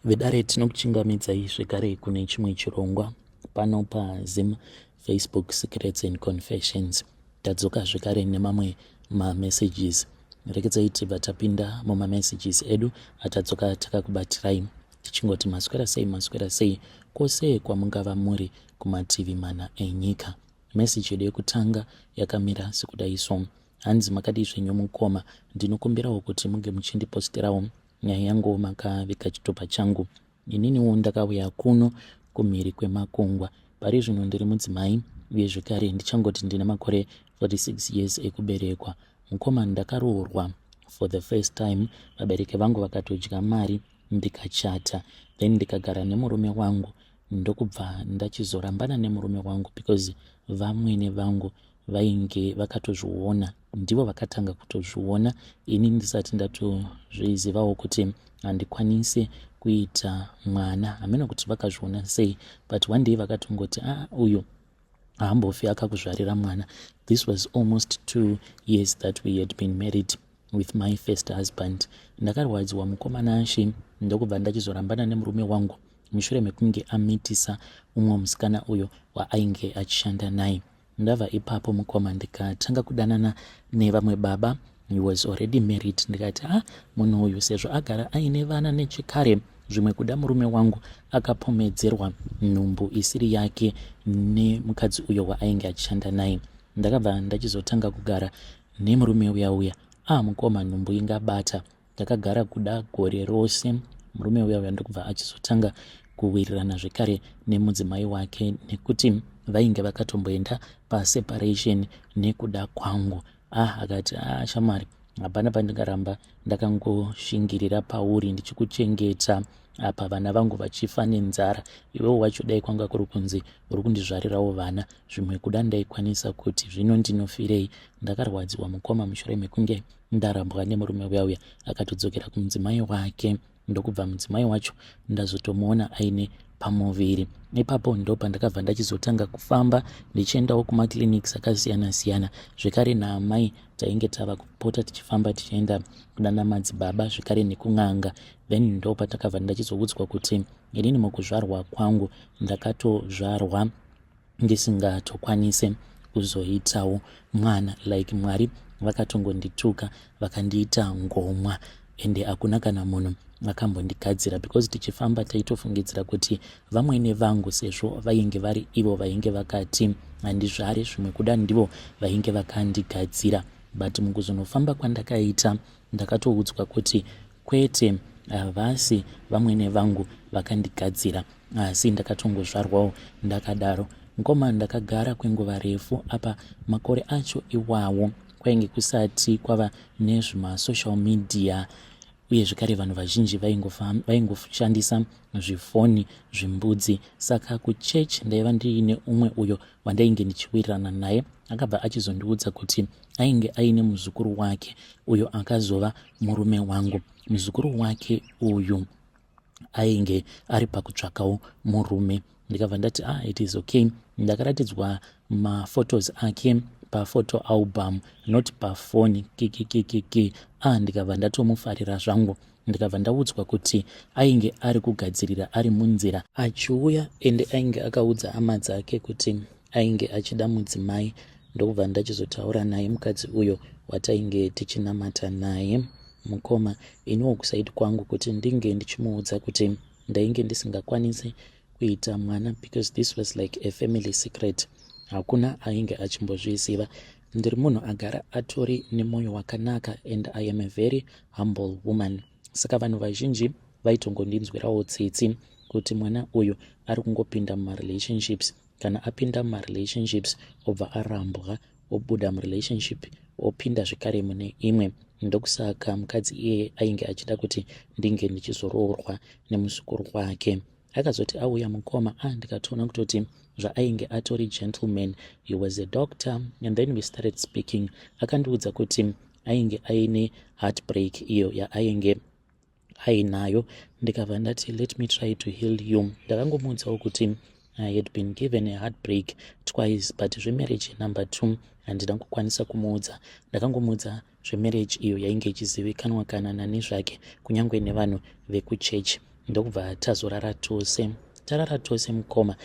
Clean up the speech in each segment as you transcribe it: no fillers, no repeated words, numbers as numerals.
Vedare, tinokuchingamidzai zvekare kune chimwe chirongwa pano paZim Facebook Secrets and Confessions. Tadzoka zvekare nemamwe mamessages. Rekedzai tibva tapinda mumamessages edu atadzoka takakubatirai, tichingoti maswera sei, maswera sei kwose kwamungava muri kumativi mana enyika. Meseji yedu yekutanga yakamira sekudai so. Hanzi, "Makadii zvenyu mukoma? Ndinokumbirawo kuti munge muchindiposterawo nyaya yangu makaviga chitupa changu. Ininiwo ndakauya kuno kumhiri kwemakungwa. Pari zvino ndiri mudzimai, uye zvekare ndichangoti ndine makore 46 years ekuberekwa. Mukoma, ndakaroorwa for the first time. Vabereki vangu vakatodya mari ndikachata, then ndikagara nemurume wangu, ndokubva ndachizorambana nemurume wangu because vamwene vangu vainge vakatozviona. Ndivo vakatanga kutozviona ini ndisati ndatozvizivawo kuti handikwanisi kuita mwana. Hameno kuti vakazviona sei, but one day vakatongoti, 'Ah, uyu haambofi akakuzvarira mwana.' This was almost 2 years that we had been married with my first husband. Ndakarwadziwa, mukoma Nashe, ndokubva ndachizorambana nemurume wangu mushure mekunge amitisa umwe musikana uyo waainge achishanda naye. Ndabva ipapo, mukoma, ndikatanga kudanana nevamwe baba. He was already married. Ndikati, 'Ah, munhu uyu sezvo agara aine vana nechekare, zvimwe kuda murume wangu akapomedzerwa nhumbu isiri yake nemukadzi uyo waainge achishanda naye.' Ndakabva ndachizotanga kugara nemurume uya uya. Ah, mukoma, nhumbu ingabata. Ndakagara kuda gore rose. Murume uya uya ndokubva achizotanga kuwirirana zvekare nemudzimai wake, nekuti vainge vakatomboenda paseparation nekuda kwangu. Ah, akati, 'Ah, shamwari, hapana pandingaramba ndakangoshingirira pauri ndichikuchengeta apa vana vangu vachifa nenzara. Iwewo wacho dai kwanga kuri kunzi uri kundizvarirawo vana, zvimwe kuda ndaikwanisa kuti zvino ndinofirei.' Ndakarwadziwa, mukoma. Mushure mekunge ndarambwa nemurume uya uya, akatodzokera kumudzimai wake, ndokubva mudzimai wacho ndazotomuona aine pamuviri. Ipapo ndo pandakabva ndachizotanga kufamba ndichiendawo kumaclinics akasiyana siyana zvekare naamai. Tainge tava kupota tichifamba tichienda kunana madzibaba zvekare nekun'anga. Then ndo patakabva ndachizoudzwa kuti inini mukuzvarwa kwangu ndakatozvarwa ndisingatokwanise kuzoitawo mwana, like Mwari vakatongondituka vakandiita ngomwa, ende hakuna kana munhu akambondigadzira, because tichifamba taitofungidzira kuti vamwene vangu, sezvo vainge vari ivo vainge vakati handizvari, zvimwe kuda ndivo vainge vakandigadzira. But mukuzonofamba kwandakaita, ndakatoudzwa kuti kwete, havasi vamwene vangu vakandigadzira, asi ndakatongozvarwawo ndakadaro. Ngoma, ndakagara kwenguva refu. Apa makore acho iwawo kwainge kusati kwava nezvemasocial media, uye zvekare vanhu vazhinji vaingoshandisa zvifoni zvimbudzi. Saka kuchechi ndaiva ndiine umwe uyo wandainge ndichiwirirana naye. Akabva achizondiudza kuti ainge aine muzukuru wake uyo akazova murume wangu. Muzukuru wake uyu ainge ari pakutsvakawo murume. Ndikabva ndati, 'Ah, it is okay.' Ndakaratidzwa maphotos ake paphoto album, not pafoni, kikikikiki. Ah, ndikabva ndatomufarira zvangu. Ndikabva ndaudzwa kuti ainge ari kugadzirira, ari munzira achiuya, ende ainge akaudza hama dzake kuti ainge achida mudzimai. Ndokubva ndachizotaura naye mukadzi uyo watainge tichinamata naye. Mukoma, iniwo kuside kwangu kuti ndinge ndichimuudza kuti ndainge ndisingakwanisi kuita mwana, because this was like a family secret, hakuna ainge achimbozviziva. Ndiri munhu agara atori nemwoyo wakanaka and I am a very humble woman, saka vanhu vazhinji vaitongondinzwirawo tsitsi kuti mwana uyu ari kungopinda mumarelationships. Kana apinda mumarelationships, obva arambwa, obuda murelationship, opinda zvekare mune imwe. Ndokusaka mukadzi iyeye ainge achida kuti ndinge ndichizoroorwa nemuzukuru wake. Akazoti auya, mukoma, ah, ndikatoona kutoti zvaainge atori gentleman. He was a doctor, and then we started speaking. Akandiudza kuti ainge aine heartbreak iyo yaainge ainayo. Ndikabva ndati, 'Let me try to heal you.' Ndakangomuudzawo kuti I had been given a heartbreak twice, but zvemarriage number two handina kukwanisa kumuudza. Ndakangomuudza zvemarriage iyo yainge ichizivikanwa kana nani zvake, kunyange nevanhu vekuchechi. Ndokubva tazorara tose. Tarara tose mukoma,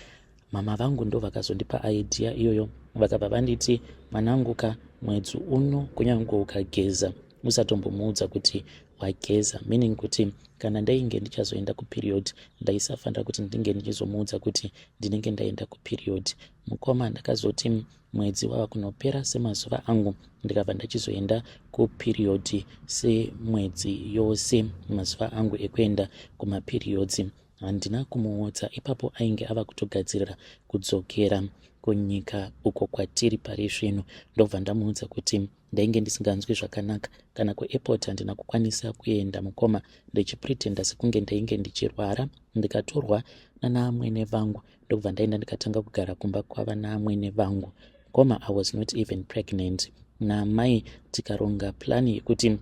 mama vangu ndo vakazondipa idea iyoyo. Vakabva vanditi, "Mwanangu ka, mwedzi uno kunyange ukageza, usatombomuudza kuti wageza." Meaning kuti kana ndainge ndichazoenda kuperiod, ndaisafanira kuti ndinge ndichizomuudza kuti ndinenge ndaenda kuperiod. Mukoma, ndakazoti mwedzi wava kunopera semazuva angu, ndikabva ndachizoenda kuperiod semwedzi yose, mazuva angu ekuenda kumaperiods. Handina kumuudza. Ipapo ainge ava kutogadzirira kudzokera kunyika uko kwatiri pari zvino. Ndobva ndamuudza kuti ndainge ndisinganzwi zvakanaka. Kana kuairport handina kukwanisa kuenda mukoma, ndichipretenda sekunge ndainge ndichirwara. Ndikatorwa nanaamwene vangu, ndobva ndaenda ndikatanga kugara kumba kwava naamwene vangu. Mukoma, I was not even pregnant. Namai tikaronga plan yekuti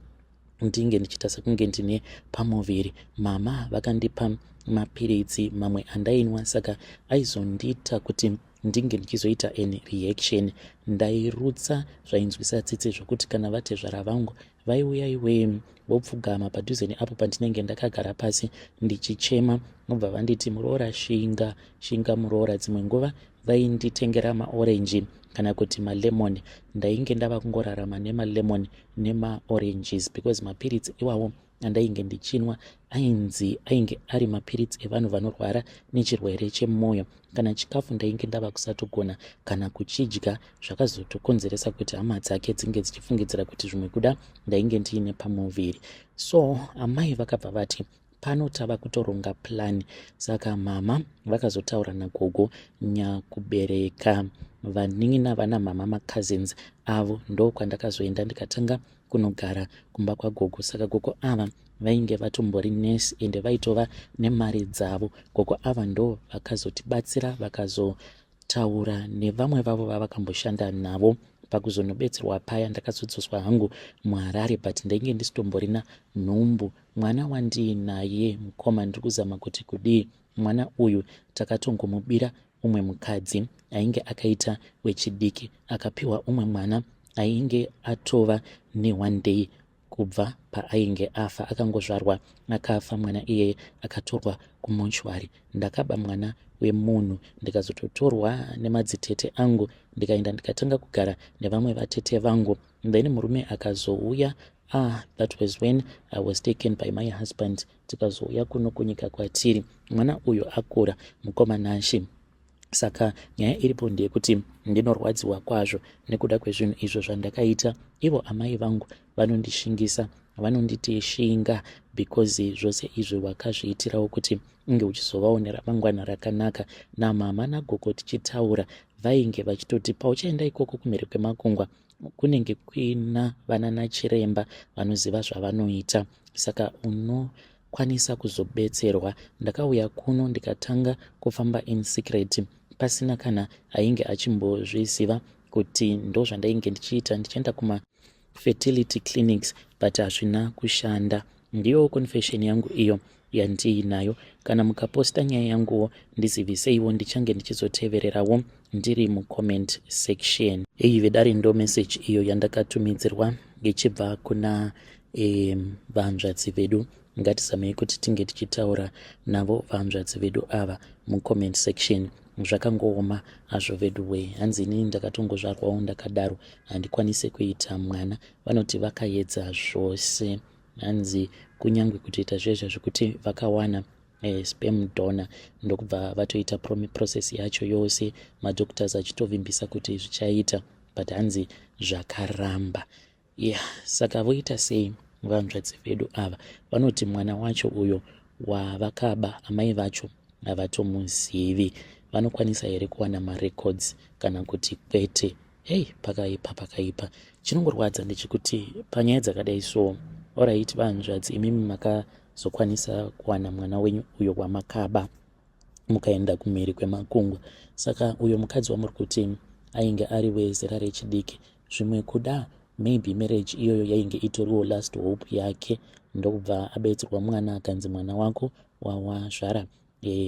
ndinge ndichiita sekunge ndine pamuviri. Mama vakandipa mapiritsi mamwe andainwa, saka aizondiita kuti ndinge ndichizoita an reaction. Ndairutsa zvainzwisa tsitsi, zvokuti kana vatezvara vangu vaiuya iwe, vopfugama padhuze neapo pandinenge ndakagara pasi ndichichema, vobva vanditi, "Muroora, shinga, shinga muroora." Dzimwe nguva vainditengera maorenji kana kuti malemon. Ndainge ndava kungorarama nemalemon nemaoranges, because mapiritsi iwawo andainge ndichinwa ainzi ainge ari mapiritsi evanhu vanorwara nechirwere chemwoyo. Kana chikafu ndainge ndava kusatogona kana kuchidya. Zvakazotokonzeresa kuti hama dzake dzinge dzichifungidzira kuti zvimwe kuda ndainge ndiine pamuviri. So amai vakabva vati, "Pano tava kutoronga plan." Saka mama vakazotaura nagogo nyakubereka vanin'ina vana mama, macousins avo. Ndo kwandakazoenda ndikatanga kunogara kumba kwagogo. Saka gogo ava vainge vatombori nesi, ende vaitova nemari dzavo. Gogo ava ndo vakazotibatsira, vakazotaura nevamwe vavo vavakamboshanda navo. Pakuzonobetserwa paya, ndakazodzoswa hangu muHarare, but ndainge ndisitomborina nhumbu. Mwana wandiinaye mukoma, ndiri kuzama kuti kudii, mwana uyu takatongomubira umwe mukadzi ainge akaita wechidiki, akapiwa umwe mwana ainge atova neone day kubva paainge afa. Akangozvarwa akafa mwana iyeye, akatorwa kumochwari. Ndakaba mwana wemunhu, ndikazototorwa nemadzitete angu, ndikaenda ndikatanga kugara nevamwe vatete vangu. Then murume akazouya. Ah, that was when I was taken by my husband, tikazouya kuno kunyika kwatiri. Mwana uyu akura, mukoma Nashe. Saka nyaya iripo ndeyekuti ndinorwadziwa kwazvo nekuda kwezvinhu izvo zvandakaita. Ivo amai vangu vanondishingisa, vanonditi, "Shinga, because zvose izvi wakazviitirawo kuti unge uchizovawo neramangwana rakanaka." Namama nagogo tichitaura, vainge vachitoti, "Pauchaenda ikoko kumhiri kwemakungwa, kunenge kuina vana nachiremba vanoziva zvavanoita, saka unokwanisa kuzobetserwa." Ndakauya kuno ndikatanga kufamba in secret, pasina kana ainge achimbozviziva kuti ndo zvandainge ndichiita, ndichienda kumafertility clinics, but hazvina kushanda. Ndiyo confession yangu iyo yandiinayo. Kana mukaposta nyaya yanguwo, ndiziviseiwo, ndichange ndichizotevererawo ndiri mucomment section. Iyi vedare ndo message iyo yandakatumidzirwa ichibva kuna vanzvadzi vedu. Ngatizamei kuti tinge tichitaura navo vanzvadzi vedu ava mucomment section. Zvakangooma hazvo vedu wee. Hanzi, "Inini ndakatongozvarwawo ndakadaro, handikwanisi kuita mwana." Vanoti vakaedza zvose, hanzi kunyange kutoita zvezvo zvekuti vakawana sperm donor, ndokubva vatoita process yacho yose, madoctors achitovimbisa kuti zvichaita, but hanzi zvakaramba. Yeah, saka voita sei vanzvadzi vedu ava? Vanoti mwana wacho uyo wavakaba, amai vacho havatomuzivi. Vanokwanisa here kuwana marecords kana kuti kwete? Hei, pakaipa, pakaipa. Chinongorwadza ndechekuti panyaya dzakadai so, alright, vanzvadzi, imimi makazokwanisa kuwana mwana wenyu uyo wamakaba mukaenda kumhiri kwemakungwa. Saka uyo mukadzi wamuri kuti ainge ari wezera rechidiki, zvimwe kuda maybe marriage iyoyo yainge itoriwo last hope yake, ndokubva abetserwa mwana, akanzi, "Mwana wako wawazvara,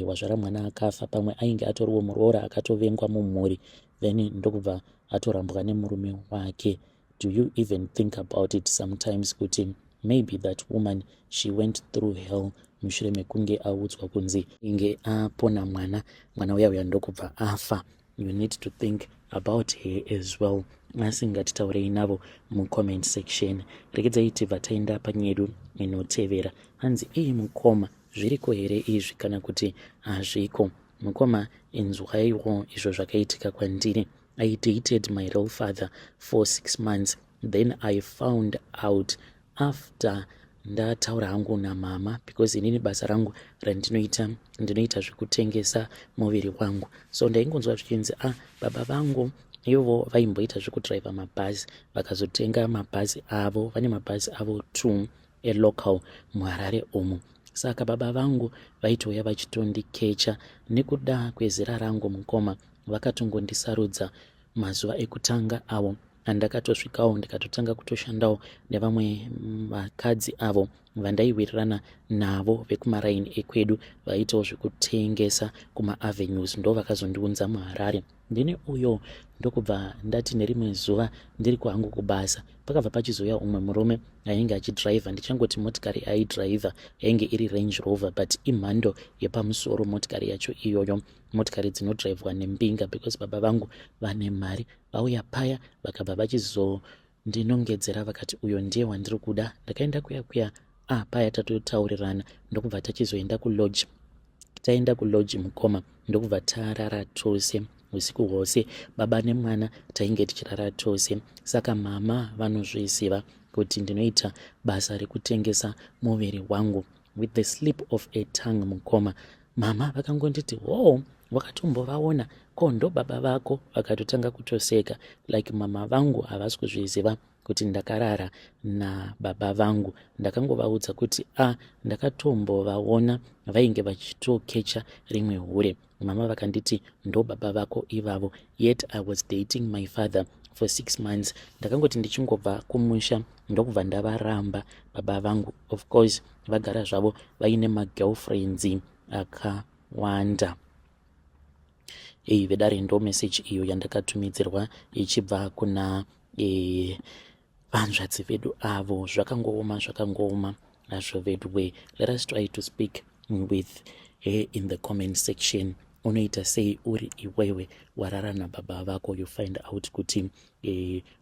wazvara mwana akafa." Pamwe ainge atoriwo muroora akatovengwa mumhuri, then ndokubva atorambwa nemurume wake. Do you even think about it sometimes kuti maybe that woman, she went through hell? mushure mekunge audzwa kunzi inge apona mwana, mwana uya uya ndokubva afa. You need to think about her as well. Asi ngatitaurei navo mucomment section. Regedzai tibva taenda panyedu inotevera. Hanzi, "Ii mukoma, zviriko here izvi kana kuti hazviko? Mukoma, inzwaiwo izvo zvakaitika kwandiri. I dated my real father for 6 months, then I found out after ndataura hangu namama, because inini basa rangu randinoita, ndinoita zvekutengesa muviri wangu. So ndaingonzwa zvichinzi, ah, baba vangu ivo vaimboita zvekudhiraivha mabhazi, vakazotenga mabhazi avo, vane mabhazi avo two elocal muHarare umu. Saka baba vangu vaitouya vachitondikecha nekuda kwezera rangu. Mukoma, vakatongondisarudza mazuva ekutanga avo andakatosvikawo, ndikatotanga kutoshandawo nevamwe vakadzi avo vandaiwirirana navo vekumaraini ekwedu, vaitawo zvekutengesa kumaavenues. Ndo vakazondiunza muHarare ndine uyo. Ndokubva ndati nerimwe zuva ndiri kwangu kubasa, pakabva pachizouya umwe murume ainge achidhiraivha. Ndichangoti motikari aidhiraivha yainge iri Range Rover, but imhando yepamusoro motikari yacho iyoyo, motikari dzinodhiraivhwa nembinga, because baba vangu vane mari. Vauya paya, vakabva vachizondinongedzera, vakati uyo ndiye wandiri kuda. Ndakaenda kuya kuya, ah, paya tatotaurirana, ndokubva tachizoenda kulodge. Taenda kulodge, mukoma, ndokubva tarara tose usiku hwose. Baba nemwana tainge tichirara tose. Saka mama vanozviziva kuti ndinoita basa rekutengesa muviri wangu. With the slip of a tongue, mukoma, mama vakangonditi, 'Ho, wakatombovaona ko? Ndo baba vako.' Vakatotanga kutoseka, like mama vangu havasi kuzviziva kuti ndakarara nababa vangu. Ndakangovaudza kuti, 'A, ndakatombovaona, vainge vachitokecha rimwe hure.' Mama vakanditi, 'Ndo baba vako ivavo.' Yet I was dating my father for 6 months. Ndakangoti ndichingobva kumusha, ndokubva ndavaramba baba vangu. Of course vagara zvavo vaine magirlfriends akawanda." Ei vedare, ndo message iyo yandakatumidzirwa ichibva kuna vanzvadzi vedu avo. Zvakangooma, zvakangooma hazvo vedu we. Let us try to speak with her in the comment section. Unoita sei uri iwewe warara nababa vako, you find out kuti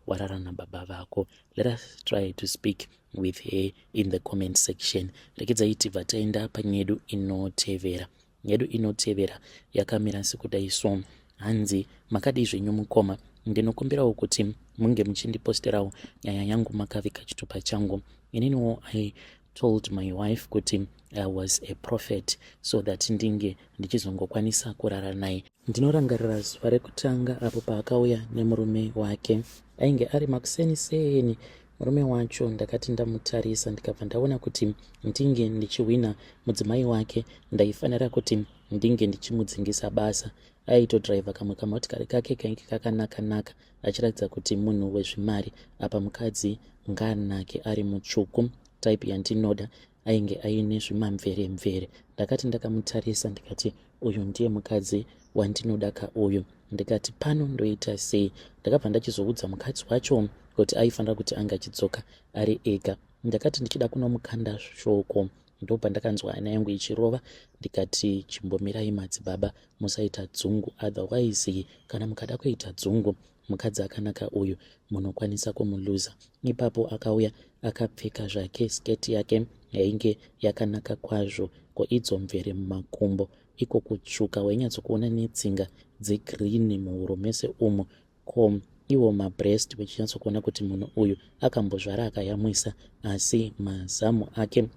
warara nababa vako? Let us try to speak with her in the comment section. Rekedzai tibva taenda panyedu inotevera. Yedu inotevera yakamira sekudai so. Hanzi, "Makadii zvenyu mukoma? Ndinokumbirawo kuti munge muchindiposterawo nyaya yangu makavika chitupa changu. Ininiwo I told my wife kuti I was a prophet so that ndinge ndichizongokwanisa kurara naye. Ndinorangarira zuva rekutanga apo paakauya nemurume wake. Ainge ari makuseni-seni murume wacho. Ndakati ndamutarisa, ndikabva ndaona kuti ndinge ndichihwina mudzimai wake, ndaifanira kuti ndinge ndichimudzingisa basa. Aitodhiraivha kamwe kamotikari kake kainge kakanaka-naka, achiratidza kuti munhu wezvimari. Apa mukadzi ngaanake, ari mutsvuku, type yandinoda. Ainge aine zvimamveremvere. Ndakati ndakamutarisa, ndikati, uyu ndiye mukadzi wandinoda ka uyu. Ndikati, pano ndoita sei? Ndakabva ndachizoudza mukadzi wacho kuti aifanira kuti anga achidzoka ari ega. Ndakati ndichida kunomukanda shoko, ndobva ndakanzwa hana yangu ichirova. Ndikati, chimbomirai madzibaba, musaita dzungu, otherwise kana mukada kuita dzungu, mukadzi akanaka uyu munokwanisa kumuluza. Ipapo akauya akapfeka zvake sketi yake yainge yakanaka kwazvo, ko idzo mvere mumakumbo, iko kutsvuka wainyatsokuona netsinga dzegreen muhuro mese umo, ko iwo mabreast, uchinyatsokuona kuti munhu uyu akambozvara akayamwisa, asi mazamu ake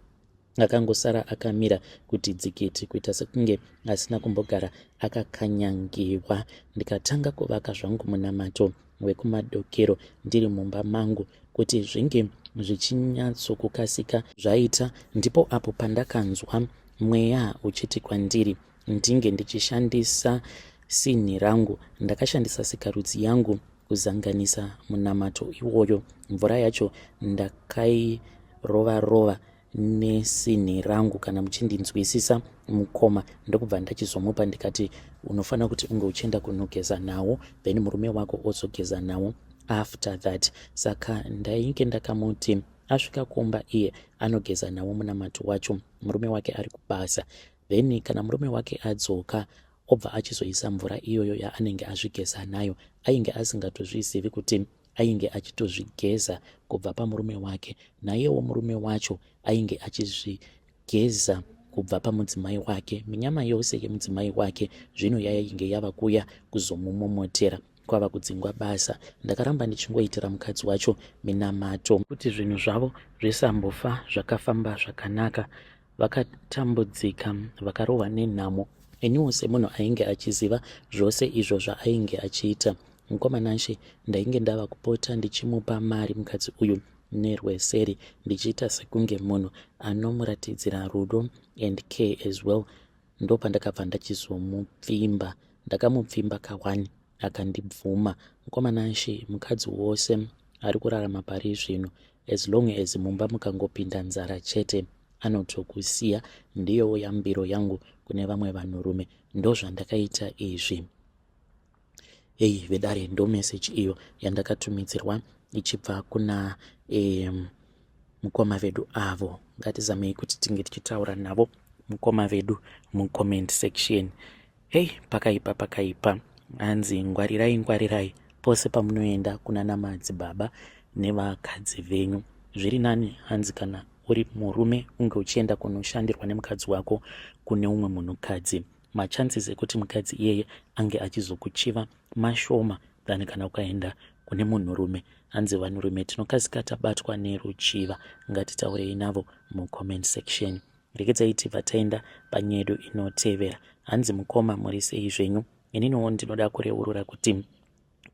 akangosara akamira kuti dzikiti, kuita sekunge asina kumbogara akakanyangiwa. Ndikatanga kuvaka zvangu munamato wekumadokero ndiri mumba mangu kuti zvinge zvichinyatsokukasika zvaita. Ndipo apo pandakanzwa mweya uchiti kwandiri ndinge ndichishandisa sinhi rangu. Ndakashandisa sikarudzi yangu kuzanganisa munamato iwoyo. Mvura yacho ndakairova rova nesinhi rangu, kana muchindinzwisisa mukoma. Ndokubva ndachizomupa, ndikati, unofanira kuti unge uchienda kunogeza nawo, then murume wako ozogeza nawo after that. Saka ndainge ndakamuti Asvika kumba iye anogeza nawo munamato wacho murume wake ari kubasa. Then kana murume wake adzoka obva achizoisa mvura iyoyo yaanenge azvigeza nayo. Ainge asingatozvizivi kuti ainge achitozvigeza kubva pamurume wake. Naiyewo murume wacho ainge achizvigeza kubva pamudzimai wake. Minyama yose yemudzimai wake zvino yainge yava kuya kuzomumomotera kwava kudzingwa basa. Ndakaramba ndichingoitira mukadzi wacho minamato kuti zvinhu zvavo zvisambofa zvakafamba zvakanaka. Vakatambudzika vakarohwa nenhamo. Iniwo semunhu ainge achiziva zvose izvo zvaainge achiita mukoma Nashe ndainge ndava kupota ndichimupa mari mukadzi uyu nerweseri ndichiita sekunge munhu anomuratidzira rudo and care as well. Ndopandakabva ndachizomupfimba. Ndakamupfimba kawani akandibvuma. Mukoma Nashe mukadzi wose ari kurarama pari zvino as long as mumba mukangopinda nzara chete anotokusiya. Ndiyowo yambiro yangu kune vamwe vanhurume. Ndozvandakaita izvi. Heyi vedare, ndo message iyo yandakatumidzirwa ichibva kuna mukoma vedu avo. Ngatizamei kuti tinge tichitaura navo mukoma vedu mucomment section. Hei, pakaipa pakaipa. Hanzi ngwarirai ngwarirai pose pamunoenda kunana madzibaba nevakadzi venyu. Zviri nani hanzi kana uri murume unge uchienda kunoshandirwa nemukadzi wako kune umwe munhukadzi. Machances ekuti mukadzi iyeye ange achizokuchiva mashoma than kana ukaenda kune munhurume. Hanzi vanhurume tinokasika tabatwa neruchiva. Ngatitaurei navo mucomment section. Regedzai tibva taenda panyedu inotevera. Hanzi mukoma muri sei zvenyu? Ininiwo ndinoda kureurura kuti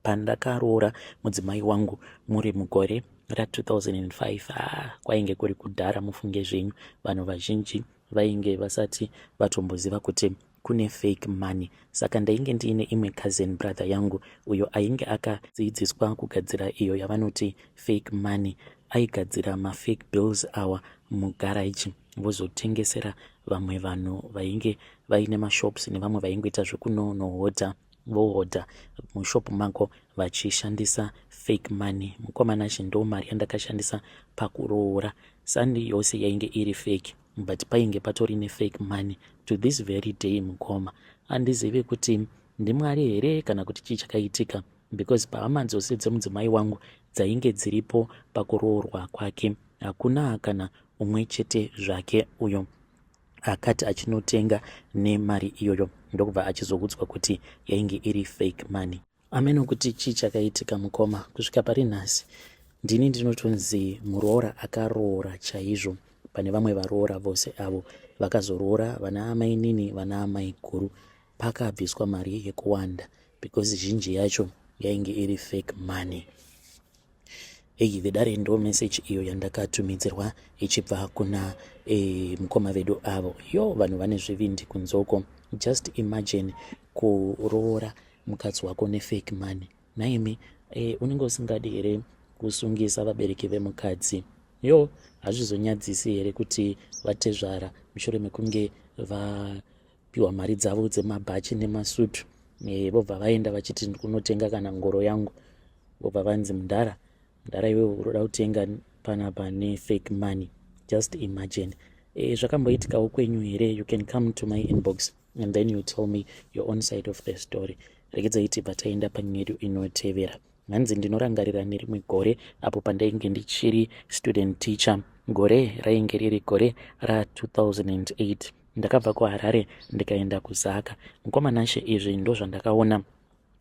pandakaroora mudzimai wangu muri mugore ra2005, kwainge kuri kudhara mufunge zvenyu. Vanhu vazhinji vainge vasati vatomboziva kuti kune fake money. Saka ndainge ndiine imwe cousin brother yangu uyo ainge akadzidziswa kugadzira iyo yavanoti fake money. Aigadzira mafake bills awa mugaraji vozotengesera vamwe vanhu vainge vaine mashops nevamwe vaingoita zvekunonohodha, vohodha mushop mako vachishandisa fake money. Mukoma Nashe, ndo mari yandakashandisa pakuroora. Sandi yose yainge iri fake, but painge patori nefake money. To this very day mukoma, handizivi kuti ndimwari here kana kuti chii chakaitika, because pahama dzose dzemudzimai wangu dzainge dziripo pakuroorwa kwake, hakuna kana umwe chete zvake uyo akati achinotenga nemari iyoyo ndokubva achizoudzwa kuti yainge iri fake money. Ameno kuti chii chakaitika mukoma, kusvika pari nhasi ndini ndinotonzi muroora akaroora chaizvo pane vamwe varoora vose avo vakazoroora vana amainini vana amai guru. Pakabviswa mari yekuwanda because zhinji yacho yainge iri fake money. Ei vedare, ndo message iyo yandakatumidzirwa ichibva kuna mukoma vedu avo. Yo, vanhu vane zvivindi kunzoko. Just imagine kuroora mukadzi wako nefake money. Naimi unenge usingadi here kusungisa vabereki vemukadzi? Yo, hazvizonyadzisi here kuti vatezvara mushure mekunge vapiwa mari dzavo dzemabhachi nemasutu, vobva vaenda vachiti ndikunotenga kana ngoro yangu, vobva vanzi mudhara, mudhara iwewe uroda kutenga panapa nefake money? Just imagine. Zvakamboitikawo kwenyu here? You can come to my inbox and then you tell me your own side of the story. Regedzai tibva taenda panyedu inotevera. Hanzi ndinorangarira nerimwe gore apo pandainge ndichiri student teacher. Gore rainge riri gore ra2008. Ndakabva kuHarare ndikaenda kuZaka. Mukoma Nashe, izvi ndo zvandakaona.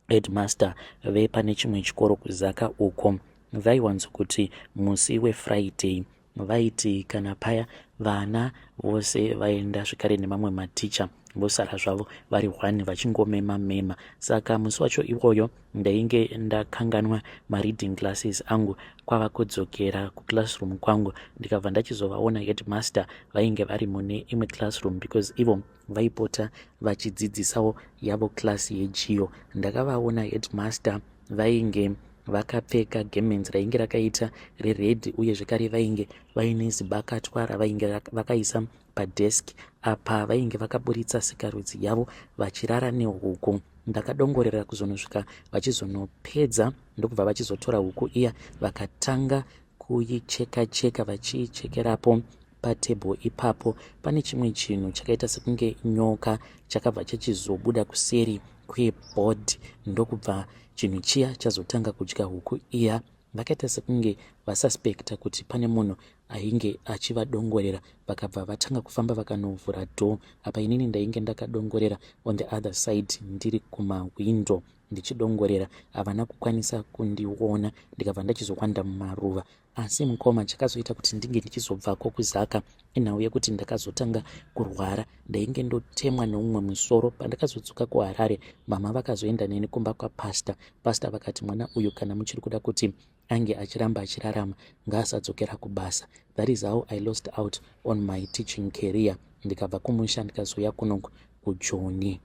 Headmaster vepane chimwe chikoro kuZaka uko vaiwanzokuti musi weFriday vaiti kana paya vana vose vaenda zvekare nemamwe maticha, vosara zvavo vari one vachingomema mema. Saka musi wacho iwoyo ndainge ndakanganwa mareading classes angu, kwava kudzokera kuclassroom kwangu, ndikabva ndachizovaona headmaster vainge vari mune imwe classroom, because ivo vaipota vachidzidzisawo yavo class yegeo. Ndakavaona headmaster vainge vakapfeka gemenzi rainge rakaita rered, uye zvekare vainge vaine zibakatwa ravainge vakaisa padesk. Apa vainge vakaburitsa sikarudzi yavo vachirara nehuku. Ndakadongorera kuzonosvika vachizonopedza, ndokubva vachizotora huku iya vakatanga. kuicheka cheka vachiichekerapo patable ipapo. Pane chimwe chinhu chakaita sekunge nyoka chakabva chachizobuda kuseri kweboard, ndokubva chinhu chiya chazotanga kudya huku iya. Vakaita sekunge vasuspecta kuti pane munhu ainge achivadongorera, vakabva vatanga kufamba vakanovhura door. Apa inini ndainge ndakadongorera on the other side, ndiri kumahwindo ndichidongorera. Havana kukwanisa kundiona, ndikabva ndachizowanda mumaruva. Asi mukoma, chakazoita kuti ndinge ndichizobvako kuZaka inhau yekuti ndakazotanga kurwara, ndainge ndotemwa neumwe musoro. Pandakazodzoka kuHarare, mama vakazoenda neni kumba kwapasta. Pasta vakati, "Mwana uyu, kana muchiri kuda kuti ange achiramba achirarama, ngaasadzokera kubasa." That is how I lost out on my teaching career, ndikabva kumusha ndikazouya kuno kuJoni.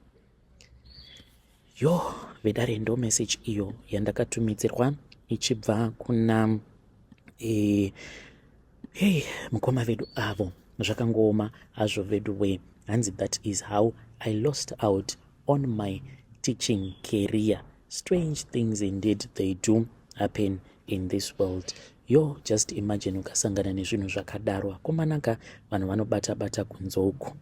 Yo vedare, ndo message iyo yandakatumidzirwa ichibva kuna hey, mukoma vedu avo. Zvakangooma hazvo vedu we. Hanzi, "That is how I lost out on my teaching career." Strange things indeed, they do happen in this world. Yo, just imagine ukasangana nezvinhu zvakadaro. Akomanaka, vanhu vanobata bata kunze uku.